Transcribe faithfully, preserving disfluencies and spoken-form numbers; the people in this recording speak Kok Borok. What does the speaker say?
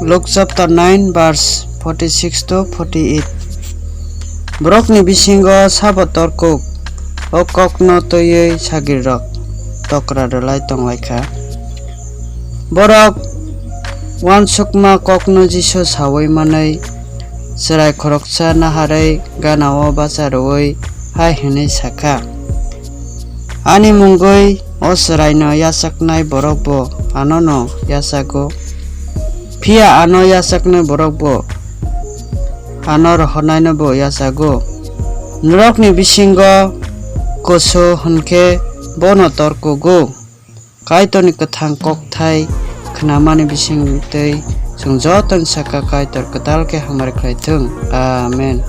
Luke chapter nine verse forty-six to forty-eight. Borokni bisingo sabo torkuk, o kokno twiwi sagrirok tokra rwlai tonglaikha. Borok uansukma kokno Jisu saui manwi chwrai khoroksa naharwi ganao bacha rwui hai hwnwi sakha, "Ani mungwi o chwraino yachaknai borokbo anono yachago, phiya ano yachaknai borokbo ano rohornainobo yachago. Norokni bisingo kusu hwnkhe bono torkugo." Kaitorni kwthang kokthai khnamani bisingtwi chwng jotoni saka Kaitor kwtal khe hamari khlai thung. Amen.